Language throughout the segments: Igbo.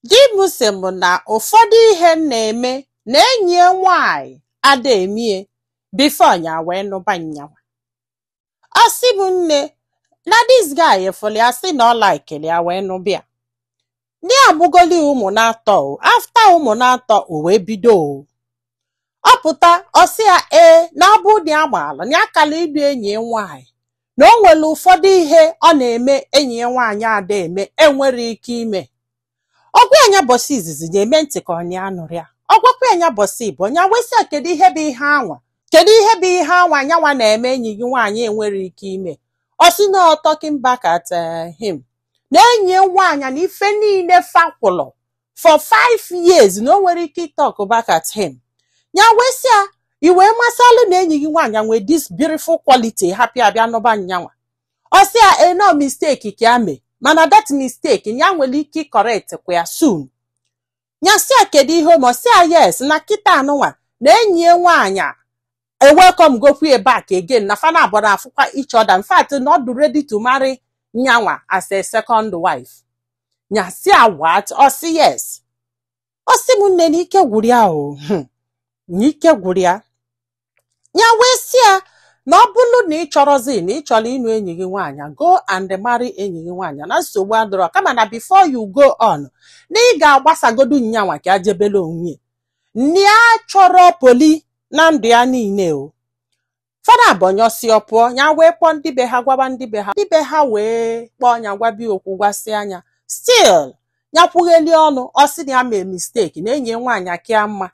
Di m sị m na ụfọdụ ihe m na-eme na enyi ya nwaanyị ada emie before ya wee nụba nyanwa. Ọ sị m, nne, na this guy fụrụ ya, sị na ọ likeri ya wee nụbịa. Ndị amụgoli ụmụ na-atọ o, after ụmụ na-atọ o wee bido o. Ọ pụta, ọ sị ya ee, na ọ bụ na ya maala na ya kala ịdụ enyi ya nwaanyị, na o nwere ụfọdụ ihe ọ na-eme enyi ya nwaanyị ada eme enwere ike ime. Ọgwa ya bọsị izizi na-eme ntị ka ọ ya nụrụ ya. Ọ gwakwa ya bọsị ịbụ ya, wee sị ya, kedu ihe bụ ihe anwa, kedu ihe bụ ihe anwa nyanwa na-eme enyi gị nwaanyị enwere ike ime? Ọ sị na ọ talking back at him, na enyi ya nwaanyị na ife niile fakwụlụ for 5 years na o nwere ike talk back at him. Ya wee sị ya, i wee masịalụ na enyi gị nwaanyị nwee this beautiful quality, hapụ abịa nụba nyanwa. Ọ sị ya e no mistake ka ya mee, mana that mistake ya nwere ike correct kwa ya soon. Ya sị ya, kedu ihe o? Sị ya yes, na kịta anụnwa na enyi ya nwaanyị a welcome go back again, na fana abụọ na afụkwa each other. In fact, na ọ dị ready to marry nyanwa as a second wife. Ya sị ya, what? Ọ sị yes. Ọ sị m, nne, na ike gwụrụ ya o, na ike gwụrụ ya. Ya wee sị ya na ọ bụrụ na ị chọrọzi na ị chọrọ ịnụ enyi gị nwaanyị, go and marry enyi gị nwaanyị, na nsogbu adịrọ, kama na before you go on, na ị ga-agbasagodu nyanwa ka ajebele onwe nne ya. Chọrọ poly na ndụ ya niile o. Fada abọnyọsi, ọ pụọ. Ya wee kpọọ ndị be ha, gwaba ndị be ha, ndị be ha wee kpọọ ya, gwabia okwu, gwasị anya. Still ya kwugheli ọnụ, ọ sị na ya mee mistake, na enyi ya nwaanyị akịa mma.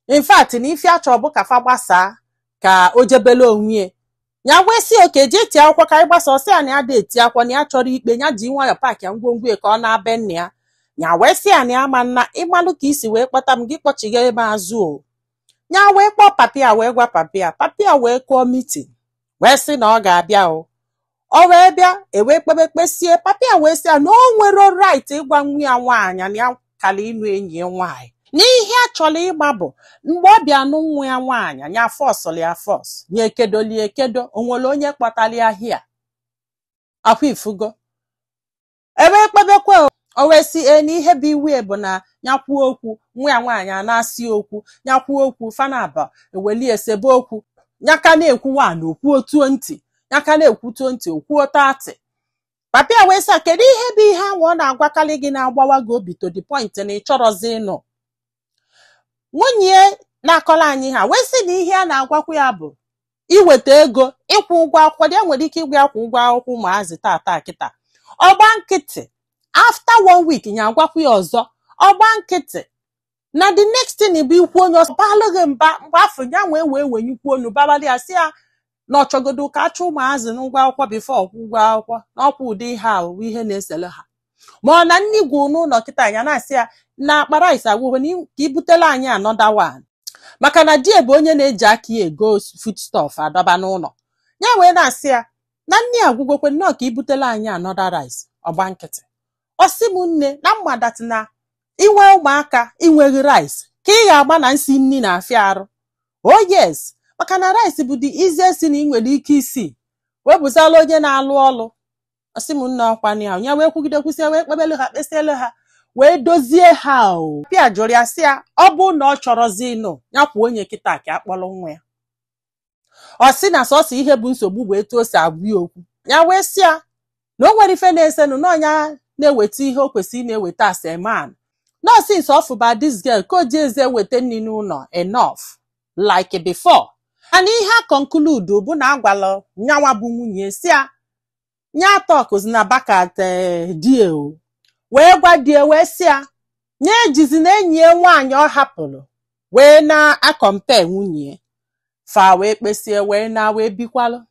In fact, na ife achọ bụ ka fa gbasaa ka o jebele onwe ya. Ya wee sị, oke, jee tie akwụkwọ ka anyị gbasa. Ọsị ya na ya da eti akwụkwọ, na ya chọrọ ikpe, ya ji nwayọ pack ya ngwongwo ya ka ọ na-abịa nna ya. Ya wee sị ya na ya ma nna ịmalụ ka isi wee kpọta m gị kpọchigha ebe azụ o. Ya wee kpọọ papi ya, wee gwa papi ya, papi ya wee kụọ meeting, wee sị na ọ ga-abịa o. Ọ wee bịa, ewee kpebe, kpesie. Papi ya wee sị ya na o nwere right ịgwa nwa ya nwaanyị na ya kala ịnụ enyi ya nwaanyị, n'ihe a chọrọ ịgba bụ mgbe ọ bịa nụ nwa ya nwaanyị, ya forceụlụ ya force, ya ekedoli ekedo, o nwere onye kpọtara ya hia akwa ifugo. Ewee kpebekwe o, o wee sị e na ihe bụ iwu bụ na ya kwuo okwu, nwa ya nwaanyị a na-asị okwu, ya kwuo okwu, fanaba eweli esebe okwu. Ya ka na-ekwu nwaanyị okwuo tuo ntị, ya ka na-ekwutuo ntị, okwuo 30. Papa ya wee sị ya, kedu ihe bụ ihe ahụ ọ na-agwakarị gị na-agbawa gị obi to the point na ị chọrọzi ịnụ nwunye? Na-akọrọ anyị ha wee sị na ihe a na-agwakwa ya bụ iweta ego ịkwụ ụgwọ akwụkwọ. Ya nwere ike ịgwa ya kwụ ụgwọ akwụkwọ ụmụazị tata kịta, ọgba nkịtị. After one week, ya agwakwa ya ọzọ, ọgba nkịtị. Na the next thing bụ ikwu onye ọzọ balụ gị mba. Mgbe afọ ya wee wenyikwu onu babalị ya, sị ya na ọchọgodo ka achụ ụmụazị n'ụgwọ akwụkwọ before ọkwụ ụgwọ akwụkwọ, na ọkwa ụdị ihe a bụ ihe na-esele ha. Ma ọ na nni gwụ n'ụlọ kịta, ya na-asị ya na akpa rice agwụgwọ ka ibutela anyị another one, maka na di bụ onye na-eji aka ya ego foodstuff adọba n'ụlọ. Ya wee na-asị ya na nni agwụgwokwe nnọọ ka ibutela anyị another rice, ọgba nkịtị. Ọ sị m, nne, na mmadat na inwe ụmụaka inweghị rice ka ị ga-agba na nsi nni na-afịa arụ. Oh yes, maka na rice bụ the easiest na ị nwere ike isi wepụzala onye na-alụ ọlụ. Ọsị m, nne, ọkwa ya ya wee kwugide kwụsị, wee kpebelu ha, kpesielu ha, wee dozie ha o. Pịa jụrụ ya, sị ya ọ bụ na ọ chọrọzi ịnụ ya, kwuo onye kịta ka akpọrọ nwa ya. Ọ sị na sọsọ ihe bụ nsogbu bụ etu o si agwa ya okwu. Ya wee sị ya na o nwere ife na-esenụ n'ọnya na-eweta ihe o kwesịrị na-eweta as a man, nọọsụ nso ọfụba this girl ka o ji eze weta nri n'ụlọ enough like before. And ihe a conclude bụ na agwala nyanwa bụ nwunye si ya nya talkzi na back at die o, wee gwa die, wee sị ya nye ejizi na enyi ya nwaanyị ọ hapụrụ wee na-acompare nwunye fa. Wee kpesie, wee na wee bikwalụ.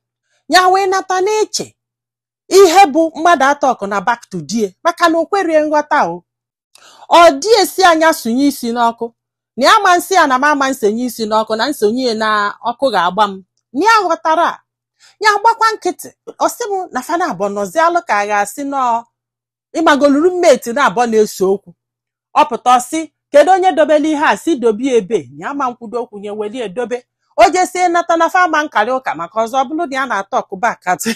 Ya wee nata n'eche ihe bụ mmadụ atalk na back to die, maka na o kwerie nghọta o. Ọ dị esi anya sụnye isi n'ọkụ na ya ma nsị ya na m ama nsonye isi n'ọkụ na nsonye na ọkụ ga-agba m. Na ya ghọtara a, ya gbakwa nkịtị. Ọ sị m na fana abụọ nọzialụ ka a ga-asị nọọ ịmagoluru mmeti na abụọ na-ese okwu. Ọ pụta, ọsị kedu onye dobere ihe a, si dobe ebe ya ma nkwudo okwu nye welie edobe. O jesie nata na fama nkarị ụka maka ọzọ ọ bụrụ na ya na-atọ ọkụba akatị.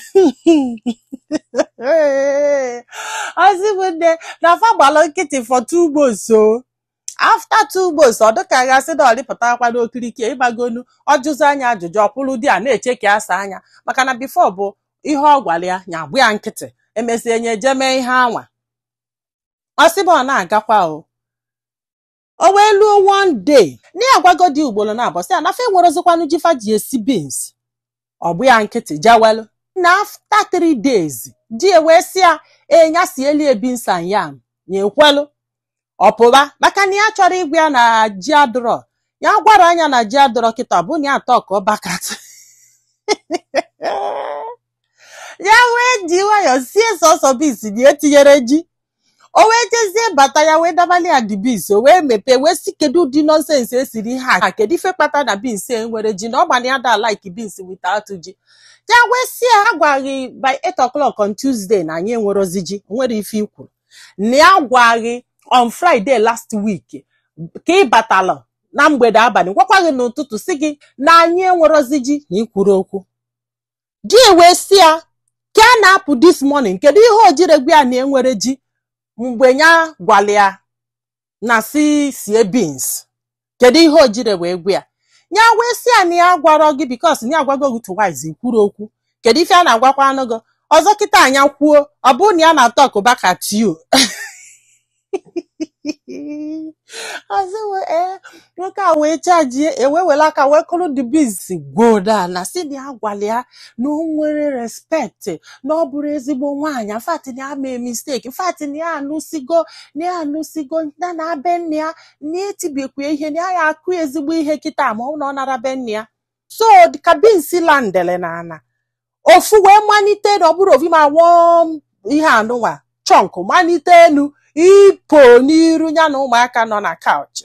Ọsị m nne, na fa gbalụ nkịtị for 2 months o. After 2 months, ọ dịka gasị na ọlịpụtakwa n'okiriki ịgbagonu, ọ jụzi anya ajụjụ, ọkwụrụ di a na-eche ka asa anya, maka na before bụ ihe ọ gwara ya nya agbụ ya nkịtị, emesie nye eje mee ihe anwa. Ọ sị m, ọ na-agakwa o, o wee luo one day na ya agwago di ugboro na abọ sị ya na fa enwerozikwanụ ji fa ji esi beans, ọ bụ ya nkịtị jewelu. Na after 3 days, di e wee sị ya ee, ya sielie beans and yam, ya ekwelu, ọ pụba, maka na ya chọrọ ịgwa ya na ji adụrọ. Ya gwara anya na ji adụrọ kịta bụ na ya atọ ka ọ bakat ya, wee ji nwayọọ sie sọsọ beans na etinyere ji. O wee jezie bata, ya wee dabali ya the beans, o wee mepee wee sị, kedu ụdị nonsense esiri ihe a? Kedu ife kpata na beans e nwere ji, na ọ gbana ya da like beans without ji? Ya wee sị ya agwaghị by 8 o'clock on Tuesday na anyị enwerozi ji, nwere ife ikwuru na ya gwaghị on Friday last week ka ị batalụ na mgbede abalị, gwakwa gị n'ụtụtụ si gị na anyị enwerozi ji, na ikwuru okwu. Di wee sị ya ka a na-apụ this morning, kedu ihe o jiri gwa ya na enwere ji mgbe ya gwara ya na si sie beans? Kedu ihe o jiri wee gwa ya? Ya wee sị ya na ya gwarọ gị because na ya agwago gị twice, ikwuru okwu. Kedu ife a na-agwakwa anụ gị ọzọ kịta anya kwuo, ọ bụrụ na ya na-atọ ọkụba ka tio ọzọ? Ee, nwoke a wee chajie, ewee were aka wee kụrụ the beans gwoda na si na ya gwara ya na o nwere respect, na ọ bụrụ ezigbo nwaanyị fat, na ya mee mistake fat, na ya anụsigo, na ya anụsigo na na be nne ya, na etibekwa ihe, na ya akụ ezigbo ihe kịta ma ọ na ọ nara be nne ya. So ka beans landele na ana ofu wee malite, na ọ bụrụ ofu ma wụọ ihe anụnwa chọnkụ malite elu ipo n'iru ya na ụmụaka nọ na couch,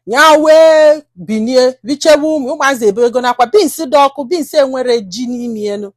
ya wee binie richewe ụmụ ụmụazị ebe ego nakwa beans dị ọkụ, beans enwere ji n'ime elu.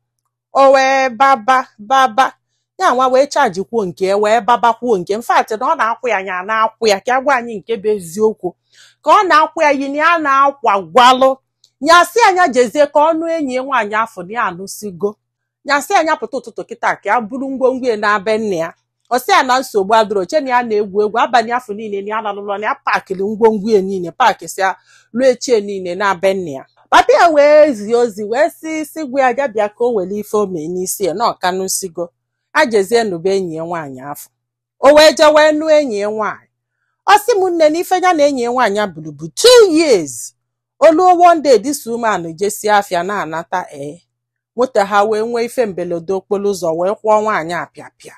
O wee baba baba ya nwa wee charge kwuo nke wee babakwuo nke mfat na ọ na-akwụ ya, nya na-akwụ ya ka a gwa anyị nke bụ eziokwu, ka ọ na-akwụ ya yi na ya na-akwa gwalụ ya, sị anya jezie ka ọnụ enyi ya nwaanyị afọ na ya anụsigo. Ya sị anya pụta ụtụtụ kịta ka ya buru ngwongwo ya na-be nne ya. Ọ sị ya na nsogbu adịrọ, che na ya na-egwu egwu. Abalị afọ niile na ya lalụlọ na ya pakịrị ngwongwo ya niile, pakịsịa ruo echie niile na-be nne ya. Papa ya wee zie ozi wee sị sị gwa ya ya bịa ka o were ife o mee n'isi ya na ọkanụsigo, a jezie nụba enyi ya nwaanyị afọ. O wee jee wee nụ enyi ya nwaanyị. Ọ sị m nne, na ife ya na enyi ya nwaanyị bụrụ bụ 2 years. Oluo one day, this woman jesie afịa na-anata, ee, moto ha wee nwee ife mberede okporo ụzọ, wee kwụọ nwaanyị apịapịa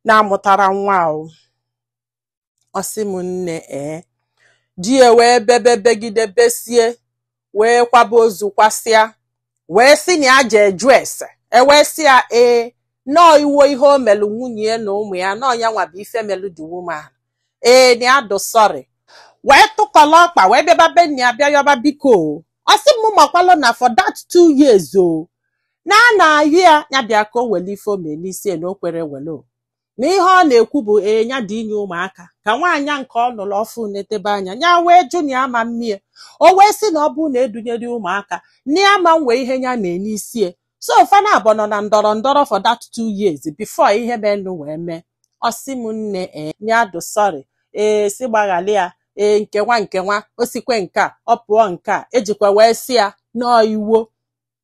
na-amụtara nwa o. Ọ sị m nne, ee, di ya wee bebe begide besie, wee kwaba ozu kwasịa, wee sị na ya jee jụọ ese. E wee sị ya ee, nọọ iwo ihe o melụ nwunye ya na ụmụ ya, nọọ ya nwa bụ ife melụ the woman, ee, na ya dụ sorry, wee tụkọlọ ọkpa wee bịaba be nna ya, bịa yọba biko o. Ọ sị m makwalụ na for that 2 years o na a na-ayụ ya, ya bịa ka o wele ife o mee n'isi ya, na o kwere wele o, na ihe ọ na-ekwu bụ ee, ya dị inye ụmụaka ka nwaanyị nke ọ nụrụ ọfụ netebe anya ya, wee jụ na ya ma mmie. O wee sị na ọ bụrụ na edunyere ụmụaka na ya ma nwee ihe ya mee n'isi ya. So fana abụọ nọ na ndọrọ ndọrọ for that 2 years before ihe menụ wee mee. Ọ sị m nne, ee, ya dụ sorry, ee, si gbaghalị ya, ee, nke nwa nke nwa o sikwe nke a ọ pụọ nke a ejikwa wee sị ya nọọ iwo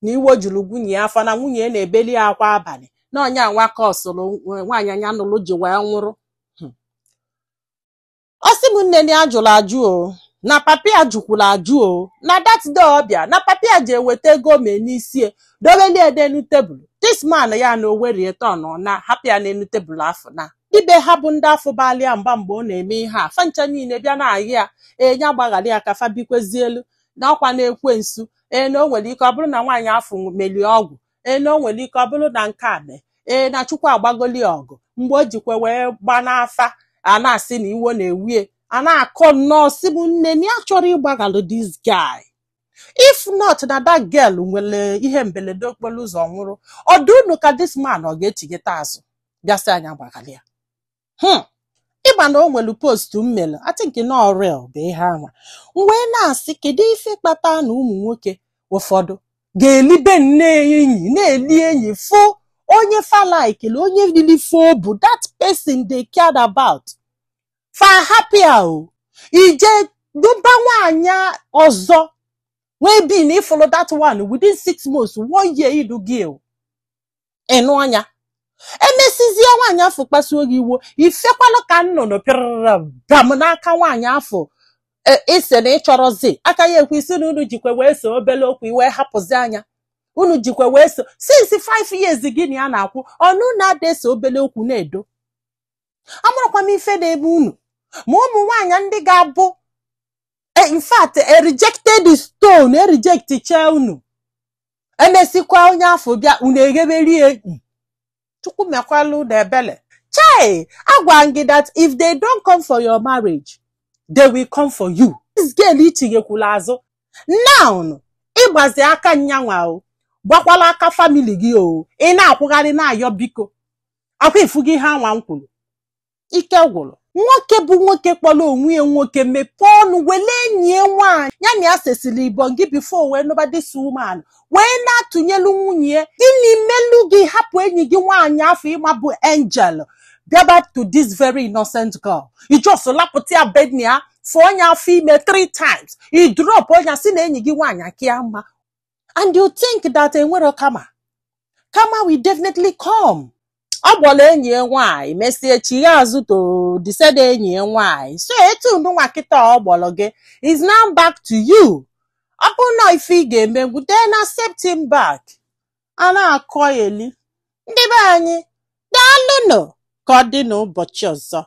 na iwo juru nwunye ya afọ, na nwunye ya na-ebeli ya akwa abalị, na ọnya nwa ka ọsụrụ nwaanyị anya nụrụ ji wee nwụrụ. Ọ sị m nne, na ya jụrụ ajụ o, na papa ya jụkwuru ajụ o, na that day ọ bịa na papa ya ji eweta ego mee n'isi dobelie n'elu tebụl this man ya na owerie tọn na hapụ ya n'elu tebụl afọ na ibe ha bụ ndị afọ balịa mgba mgbe ọ na-eme ihe a, fancha niile bịa na-ayị ya, ee, ya gbaghara ya ka fa bikwezie elu na ọkwa na-ekwe nsu, ee, na o nwere ike ọ bụrụ na nwaanyị afọ melie ọgwụ, ee, na o nwere ike ọ bụrụ na nke a mee, ee, na Chukwu agbagoli ọgụ mgbe o jikwe wee gba n'afa, a na-asị na iwo na-ewie a na-akọ nnọọ. Sị m nne, na ya chọrọ ịgbaghalụ this guy, if not na that girl nwere ihe mberede okporo ụzọ nwụrụ, ọ dị unu ka this man ọ ga-etinyeta azụ bịa sị anya gbaghalị ya. Ịgba na o nwere post m mere, I think na real bụ ihe anwa m wee na-asị, kedu ife kpata na ụmụ nwoke Ụfọdụ ga-elibe nne enyi, na-eli enyi, fụ onye fa likele, onye rili fo bụ that person they cared about, fa happy o. Ije duba nwaanyị ọzọ wee bi na ịfụlụ that one within 6 months, one year, idu gị o ịnụ anya. Emesizie, nwaanyị afọ kpasuo gị iwo, ifekwalụ ka nnụnụ pịrịrị bam n'aka nwaanyị afọ. Ise na ịchọrọzi aka ya ekwe isi na unu jikwe wee so obele okwu wee hapụzi anya unu jikwe wee so since 5 years. Gị na ya na-akwụ ọnụ na-ada ese obele okwu na-edo. Amarakwa m ife na-eme unu, ma ụmụ nwaanyị ndị ga-abụ, in fact, a rejected stone, a reject che unu. Emesikwa, onye afọ bịa, unu egheberie. Chukwu mekwala unu ebele. Chai, agwa m gị that if they don't come for your marriage, they will come for you. This girl ichighekwula azụ now, ịgbazi aka nyanwa o gbakwala aka family gị o. Ị na-akwụgharị na-ayọ biko akwa ifu gị. Ha nwa m kwuru, ike gwụrụ. Nwoke bụ nwoke kpọrọ onwe ya nwoke, mepee ọnụ wele enyi ya nwaanyị ya na ya sesiri ibon gị before wee nụba this woman, wee na-atụnyelu nwunye ya. Gịnị melu gị hapụ enyi gị nwaanyị afọ ịma bụ angel, bịaba to this very innocent girl? You just lapụta ya bed ya fụ onye afọ ime three times, you drop onye si na enyi gị nwaanyị aka ya mma, and you think that enwero kama. Kama will definitely come. Ọ gbọrọ enyi ya nwaanyị, mesie chigha azụ to disede enyi ya nwaanyị. So etu nwa kịta ọ gbọrọ gị is now back to you. Ọ bụrụ na ife ị ga-emegwu, then accept him back. A na-akọ eli. Ndị be anyị, daalụnụ. Ka ọ dị n'ụbọchị ọzọ.